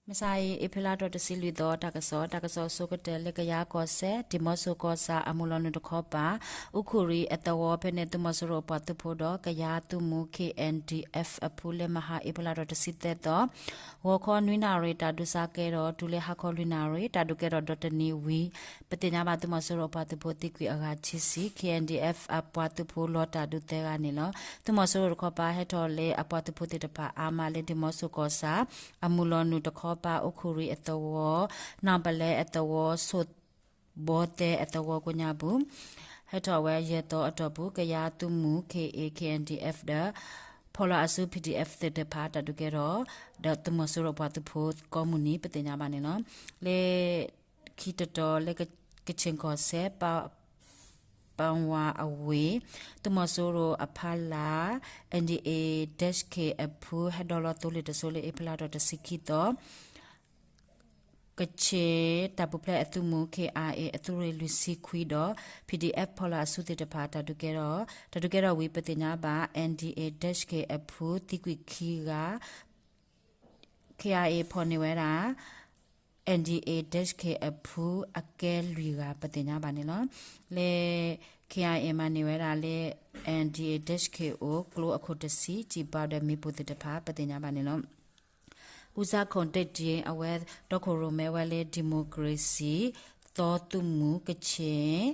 မုၢ်ဆါအံၤ အ့ဖြ့လါထီၣ်တဆံလွံၢ်သီ တၢ်ကစီၣ်, တၢ်ကစီၣ်အဆိကတၢၢ်လၢကယၤကီၢ်စဲၣ် ဒံၣ်မီဆိၣ်ကီၢ်ဆၣ် အမုၢ်လီၤနုာ်တခီပၤ အူခိၣ်ရံၣ်အသဝီဖဲန့ၣ် သုးမီၤစိရိၤအပှၤသုးဖိဒီး ကယၤသုးမုၢ် K N D F အဖုလၢမဟါအ့ဖြ့လါထီၣ်တဆံသၢသီ ဂီၤခီနွံနၣ်ရံၣ် တၢ်ဒုးစါကဲထီၣ် တုၤလၢဟါခီလွံၢ်နၣ်ရံၣ် တၢ်ဒုးကဲထီၣ်ဒီးတနံၤဝံၤ ပသ့ၣ်ညါဘၣ် သုးမီၤစိရိၤအပှၤသုးဖိသံကွံာ်အဂၤခံဆံ K N D F အပှၤသုးဖိလီၤတၢ်ဒုးသၢဂၤန့ၣ်လီၤ. သုးမီၤစိရိၤတခီပၤဟဲထီၣ်လၢအပှၤသုးဖိသ့ၣ်တဖၣ်အါမးလၢဒံၣ်မီဆိၣ်ကီၢ်ဆၣ် အမုၢ်လီၤနုာ်တခီပၤ အူခိၣ်ရံၣ်အသဝီ နီၢ်ပလဲအသဝီ ဆိၣ်ဘီသဲအသဝီကိးညါပူၤ ဟဲထီၣ်ဝဲယဲၢ်သီအတီၢ်ပူၤ ကယၤသုးမုၢ် K A K N D F ဒီး ဖီၣ်လီၤအစု P D F သ့ၣ်တဖၣ်တၢ်ဒုးကဲထီၣ် ဒီးသုးမီၤစိရိၤအပှၤသုးဖိကိးမုၢ်နံၤ ပသ့ၣ်ညါဘၣ်န့ၣ်လီၤ. လၢ ခံတတီၤလၢ ကခ့ၣ်ကီၢ်စဲၣ် ပဝါအဝ့ၢ် သုးမီၤစိရိၤအဖီလာ် N D A dash K အဖု ဟဲဒီလီၤသိလ့ၣ်တစိၤလၢအ့ဖြ့လါထီၣ်တဆံခံသီ ကခ့ၣ်တၢ်ပူၤဖျဲးအသုးမုၢ် K I A အသုးရ့ၣ်လွံၢ်ဆံခွံဒီး P D F ဖီၣ်လီၤအစုသ့ၣ်တဖၣ် တၢ်ဒုးကဲထီၣ် တၢ်ဒုးကဲထီၣ်ဝံၤ ပသ့ၣ်ညါဘၣ် N D A dash K အဖုသံကွံာ်ခံဂၤ K I A ဖီၣ်န့ၢ်ဝဲဒၣ် N D A dash K အဖုအကဲလွံၢ်ဂၤ ပသ့ၣ်ညါဘၣ်န့ၣ်လီၤ. လၢ K I A မၤန့ၢ်ဝဲဒၣ်လၢ N D A dash K အိၣ် ကျိအခိၣ်တဆံ စံးဘၣ်ဒီးမ့ၣ်ပိၢ်သ့ၣ်တဖၣ် ပသ့ၣ်ညါဘၣ်န့ၣ်လီၤ. အူစါခိၣ်ဒ့တံ အဝဲတီခိၣ်ရိၣ်မဲဝဲလၢ democracy သီသုးမုၢ်ကခ့ၣ်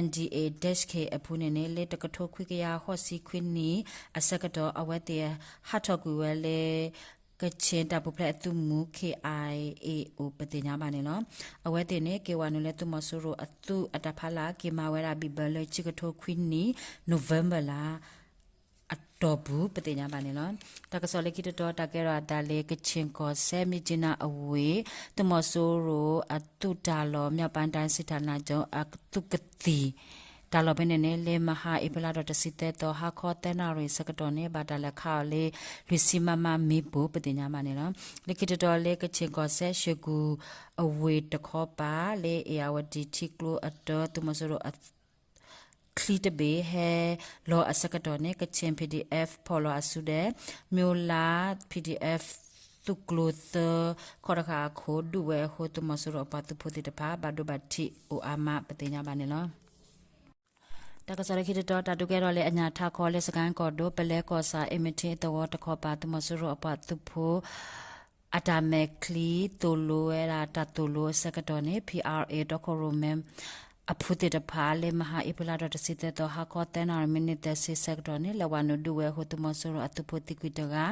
N D A dash K အဖုန့ၣ်န့ၣ် လၢတကထိခွံကယၤဃိးဆံခွံနံၣ်အဆၢကတီၢ် အဝဲသ့ၣ်ဟးထီၣ်ကွံာ်ဝဲလၢ ကခ့ၣ်တၢ်ပူၤဖျဲးအသုးမုၢ် K I A အိၣ် ပသ့ၣ်ညါဘၣ်န့ၣ်လီၤ. အဝဲသ့ၣ်န့ၣ် က့ၤဝဲနုာ်လၢသုးမီၤစိရိၤအသုးအတၢ်ဖီလာ် က့ၤမၤဝဲဒၣ်ဘံၣ်ဘၢလၢဆံကထိခွံနံၣ် November လါ အတီၢ်ပူၤ ပသ့ၣ်ညါဘၣ်န့ၣ်လီၤ. တၢ်ကစီၣ်လၢခံတတီၤ တၢ်ကဲထီၣ်အသးလၢ ကခ့ၣ်ကီၢ်စဲၣ် မြစ်ကြီးနား အဝ့ၢ် သုးမီၤစိရိၤအသုးတၢ်လီၢ် မြောက်ပိုင်းတိုင်းစစ်ဌာနချုပ် အသုးကသံၣ် တၢ်လီၢ်ဖဲန့ၣ်န့ၣ် လၢမဟါအ့ဖြ့လါထီၣ်တဆံသၢသီ ဟါခီသၢနၣ်ရံၣ်ဆၢကတီၢ်န့ၣ် ဘၣ်တၢ်လဲၤခးအီၤလၢ လွံၢ်ဆံ မမ မ့ၣ်ပိၢ် ပသ့ၣ်ညါဘၣ်န့ၣ်လီၤ. လၢခံတတီၤလၢ ကခ့ၣ်ကီၢ်စဲၣ် ရွှေကူအဝ့ၢ်တခီပၤ လၢအ့ၣ်ယၣ်ဝတံၣ်ထံကျိအတၢ သုးမီၤစိရိၤအ ချံတဘ့ၣ်ဟဲလီၤအဆၢကတီၢ်န့ၣ် ကခ့ၣ် P D F ဖီၣ်လီၤအစုဒီး မၠိလါ P D F သုးကျိၤသၢ ခီၣ်တဃာ်အခိၣ် ဒုးဝဲအဃိ သုးမီၤစိရိၤအပှၤသုးဖိသ့ၣ်တဖၣ် ဘၣ်ဒိဘၣ်ထံးအိၣ်အါမး ပသ့ၣ်ညါဘၣ်န့ၣ်လီၤ. တၢ်ကစီၣ်လၢခံတတီၤ တၢ်ဒုးကဲထီၣ်လၢအညၣ်ထးခီလၢ စကဲၣ်ကီၢ်ဒိၣ် ပလဲကီၢ်ဆၣ် အ့ၣ်မ့ၣ်ထံအသဝီတခီပၤ သုးမီၤစိရိၤအပှၤသုးဖိ အတၢ်မဲာ်ချံသိၣ်လိဝဲဒၣ်တၢ်သိၣ်လိအဆၢကတီၢ်န့ၣ် P R A တီခိၣ်ရိၣ်မဲ အဖုသ့ၣ်တဖၣ် လၢမဟါအ့ဖြ့လါထီၣ်တဆံသၢသီ ဟါခီသၢနၣ်ရံၣ် မံးနံးသၢဆံဆၢကတီၢ်န့ၣ် လဲၤဝဲနုာ်ဒုးဝဲအဃိ သုးမီၤစိရိၤအသုးဖိသံကွံာ်တဂၤ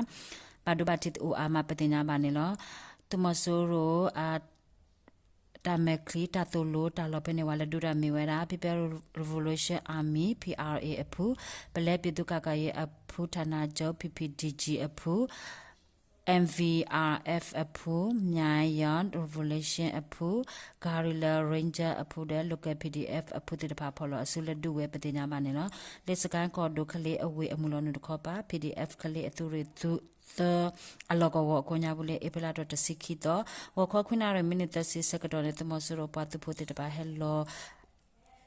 ဘၣ်ဒိဘၣ်ထံးအိၣ်အါမး ပသ့ၣ်ညါဘၣ်န့ၣ်လီၤ. သုးမီၤစိရိၤအ တၢ်မဲာ်ချံတၢ်သိၣ်လိတၢ်လီၢ်ဖဲန့ၣ် ဝဲလၢဒုးတၢ်မ့ၢ်ဝဲဒၣ် People Revolution Army P R A အဖု, ပလဲပျံၤသူၣ်ကၣ်ကၣ်ယဲၢ်အဖု ဌာနချုပ် P P D G အဖု, M V R F အဖု, Myayan Revolution အဖု, Guerrilla Ranger အဖုဒီး Local P D F အဖုသ့ၣ်တဖၣ် ဖီၣ်လီၤအစုလၢဒုးဝဲ ပသ့ၣ်ညါဘၣ်န့ၣ်လီၤ. လၢစကဲၣ်ကီၢ်ဒိၣ် ကလ့အဝ့ၢ်အမုၢ်လီၤနုာ်တခီပၤ P D F ကလ့အသုးရ့ၣ်သုးသၢ အလီၢ်ကဝီၤအကိးညါပူၤလၢ အ့ဖြ့လါထီၣ်တဆံခံသီ ဂီၤခီခွံနၣ်ရံၣ် မံးနံးသၢဆံဆၢကတီၢ်န့ၣ် သုးမီၤစိရိၤပှၤသုးဖိသ့ၣ်တဖၣ်ဟဲလီၤ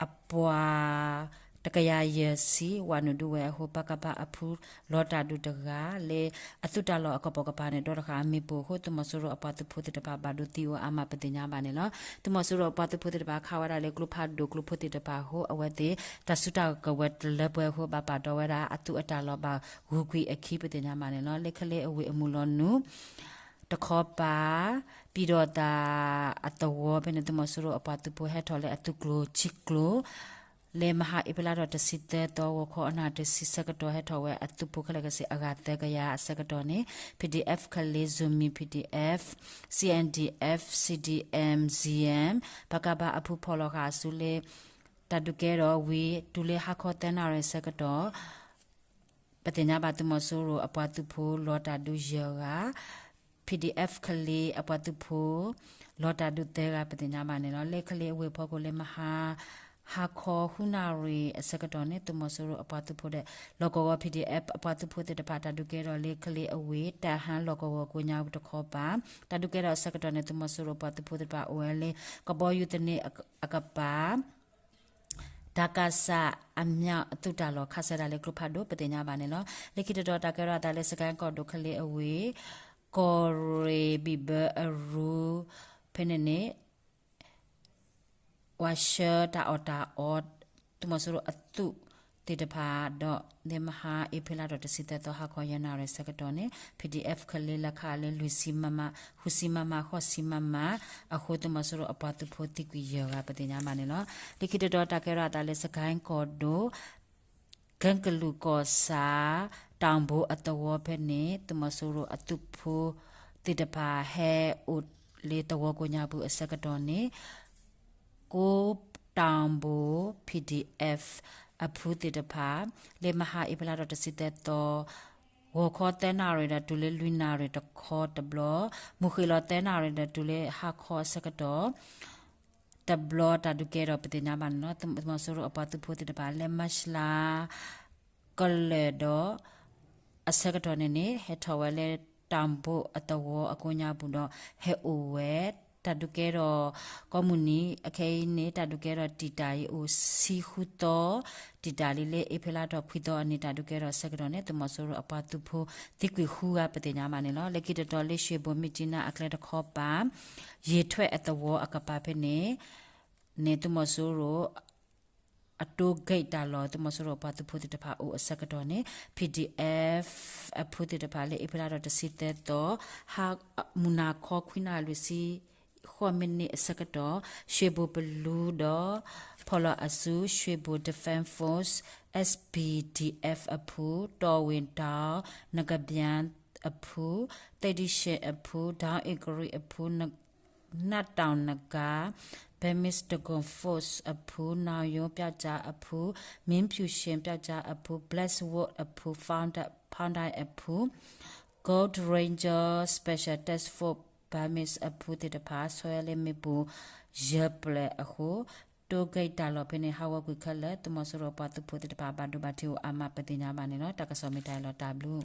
အပှၤ တကယၤယဲၢ်ဆံ ဝဲနုာ်ဒုးဝဲအဃိ ပကဖ အဖု လီၤတၢ်ဒုးတဂၤ လၢအသုးတၢ်လီၢ်အကပိာ်ကပၤန့ၣ် ဒီတဃာ်အမ့ၣ်ပိၢ်အဃိ သုးမီၤစိရိၤအပှၤသုးဖိသ့ၣ်တဖၣ် ဘၣ်ဒိသံအိၣ်အါမး ပသ့ၣ်ညါဘၣ်န့ၣ်လီၤ. သုးမီၤစိရိၤအပှၤသုးဖိသ့ၣ်တဖၣ် ခးဝဲဒၣ်လၢကျိဖးဒိၣ်ကျိဖိသ့ၣ်တဖၣ်အဃိ အဝဲသ့ၣ် တၢ်စုတၢ်ကဝဲၤတလၢပှဲၤအဃိ ဘၣ်ပာ်တီဝဲဒၣ် အသုးအတၢ်လီၢ်ဘၣ်ဂုာ်ကွံာ်အခံ ပသ့ၣ်ညါဘၣ်န့ၣ်လီၤ. လၢကလ့အဝ့ၢ်အမုၢ်လီၤနုာ် တခီပၤ ပံၤဒီးသးအသဝီဖဲန့ၣ် သုးမီၤစိရိၤအပှၤသုးဖိဟဲထီၣ်လၢအသုးကျိၤဆံကျိၤ လၢမဟါအ့ဖြ့လါထီၣ်တဆံသၢသီ ဂီၤခီအနၣ်တဆံဆၢကတီၢ် ဟဲထီၣ်ဝဲအသုးဖိခဲလၢာ်ကစ့ၢ် အဂၤသၢကယၤအဆၢကတီၢ်န့ၣ် P D F ကလ့ Zomi P D F, C N D F, C D M Ziem ပကဖ အဖုဖီၣ်လီၤဃာ်အစုလၢ တၢ်ဒုးကဲထီၣ်ဝံၤ တုၤလၢဟါခီသၢနၣ်ရံၣ်ဆၢကတီၢ် ပသ့ၣ်ညါဘၣ် သုးမီၤစိရိၤအပှၤသုးဖိလီၤတၢ်ဒုးယဲၢ်ဂၤ, P D F ကလ့အပှၤသုးဖိ လီၤတၢ်ဒုးသၢဂၤ ပသ့ၣ်ညါဘၣ်န့ၣ်လီၤ. လၢကလ့အဝ့ၢ်ဖီခိၣ်လၢမဟါ ဟါခီဃုနၣ်ရံၣ်အဆၢကတီၢ်န့ၣ် သုးမီၤစိရိၤအပှၤသုးဖိဒီး လီၢ်ကဝီၤ P D F အပှၤသုးဖိသ့ၣ်တဖၣ် တၢ်ဒုးကဲထီၣ်လၢကလ့အဝ့ၢ် တၢ်ဟါလီၢ်ကဝီၤကိးညါတခီပၤ တၢ်ဒုးကဲထီၣ်အဆၢကတီၢ်န့ၣ် သုးမီၤစိရိၤအပှၤသုးဖိသ့ၣ်တဖၣ်အိၣ်ဝဲလၢ ကဘီယူၤသန့အကပၤ တၢ်ကစၢ်အမြောက်သုးတၢ်လီၢ် ခးစဲးဒၣ်လၢကျိဖးဒိၣ် ပသ့ၣ်ညါဘၣ်န့ၣ်လီၤ. လၢခံတတီၤ တၢ်ကဲထီၣ်အသးလၢ စကဲၣ်ကီၢ်ဒိၣ်ကလ့အဝ့ၢ် ကီၢ်ရ့ၣ်ဘံၣ်ဘၢအရူ ဖဲန့ၣ်န့ၣ် ဝၤဆှၢတၢ်အီၣ်တၢ်အီ သုးမီၤစိရိၤအသုးသ့ၣ်တဖၣ်ဒီး လၢမဟါအ့ဖြ့လါထီၣ်တဆံသၢသီ ဟါခီယဲၢ်နၣ်ရံၣ်ဆၢကတီၢ်န့ၣ် ပီၣ်ဒံၣ်အဲၣ်ဖ် ကလ့လၢခးလၢ လွံၢ်ဆံမမ, ဃုဆံမမ, ဃိးဆံမမ အဃိ သုးမီၤစိရိၤအပှၤသုးဖိသံကွံာ်ယဲၢ်ဂၤပသ့ၣ်ညါဘၣ်န့ၣ်လီၤ. လၢခံတတီၤ တၢ်ကဲထီၣ်အသးလၢ စကဲၣ်ကီၢ်ဒိၣ် ကၢကလူးကီၢ်ဆၣ် တၢ်ဘိအသဝီဖဲန့ၣ် သုးမီၤစိရိၤအသုးဖိသ့ၣ်တဖၣ် ဟဲအိၣ်လၢသဝီကိးညါပူၤအဆၢကတီၢ်န့ၣ် ကိးတၢ်ဘိ ပီၣ်ဒံၣ်အဲၣ်ဖ် အဖုသ့ၣ်တဖၣ် လၢမဟါအ့ဖြ့လါထီၣ်တဆံသၢသီ ဂီၤခီသၢနၣ်ရံၣ်ဒီးတုၤလၢလွံၢ်နၣ်ရံၣ်တခီတဘျီ, မုၢ်ဃ့ၢ်လီၤသၢနၣ်ရံၣ်ဒီးတုၤလၢဟါခီအဆၢကတီၢ် တဘျီတၢ်ဒုးကဲထီၣ်ပသ့ၣ်ညါဘၣ်န့ၣ်လီၤ. သုးမီၤစိရိၤအပှၤသုးဖိသ့ၣ်တဖၣ် လၢမၢ်ၡလါ ကလၢာ်ဒီး အဆၢကတီၢ်န့ၣ်န့ၣ် ဟဲထီၣ်ဝဲလၢတၢ်ဘိအသဝီအကိးညါပူၤဒီး ဟဲအိၣ်ဝဲ တၢ်ဒုးကဲထီၣ် ကိးမုၢ်နံၤ အခဲအံၤန့ၣ် တၢ်ဒုးကဲထီၣ်တံာ်တာ်အံၤအိၣ်ဆံဃုသီ တံာ်တာ်လံလၢ အ့ဖြ့လါထီၣ်ခွံသီအနံၤ တၢ်ဒုးကဲထီၣ်အဆၢကတီၢ်န့ၣ် သုးမီၤစိရိၤအပှၤသုးဖိသံကွံာ်ဃုဂၤပသ့ၣ်ညါဘၣ်န့ၣ်လီၤ. လၢခံတတီၤလၢ ရွှေဘိုမြစ်ကြီးနား အကျဲတခီပၤ ယံာ်ထွဲအသဝီအကပၤဖဲန့ၣ် န့ၣ်သုးမီၤစိရိၤ အတိဂိတ်တၢ်လီၢ် သုးမီၤစိရိၤအပှၤသုးဖိသ့ၣ်တဖၣ်အိၣ်အဆၢကတီၢ်န့ၣ် ပီၣ်ဒံၣ်အဲၣ်ဖ် အဖုသ့ၣ်တဖၣ်လၢ အ့ဖြ့လါထီၣ်တဆံသၢသီ ဟါ မုၢ်နၤခီခွံနၣ်ရံၣ်လွံၢ်ဆံဃိးမံးနံးအဆၢကတီၢ် ရွှေဘိုပလူဒီး ဖီၣ်လီၤအစု ရွှေဘို Defense Force, S P D F အဖု, တီၢ်ဝ့ၢ်ဒီး နကဘၠၣ်အဖု, သိဒံၣ်ရှ့ၣ်အဖု, ဒီဧကရံၣ်အဖု နးတီၣ်နကါ Burmese Dragoon Force အဖု, နောင်ရိုးပျောက်ကျားအဖု, မင်းဖြူရှင်ပျောက်ကျားအဖု, Blackwood အဖု, Foundation အဖု, Gold Ranger Special Task Force Burmese အဖုသ့ၣ်တဖၣ် ဆှၢလၢမ့ၣ်ပိၢ်ယဲၢ်ပျဲၢ်အဃိ တိဂိတ်တၢ်လီၢ်ဖဲန့ၣ် ဟးဂီၤကွံာ်ခဲလၢာ် သုးမီၤစိရိၤပှၤသုးဖိသ့ၣ်တဖၣ် ဘၣ်ဒိဘၣ်ထံးအိၣ်အါမးပသ့ၣ်ညါဘၣ်န့ၣ်လီၤ. တၢ်ကစီၣ်မ့ၢ်တၢ်အံၤလီၤ တၢ်ဘျုး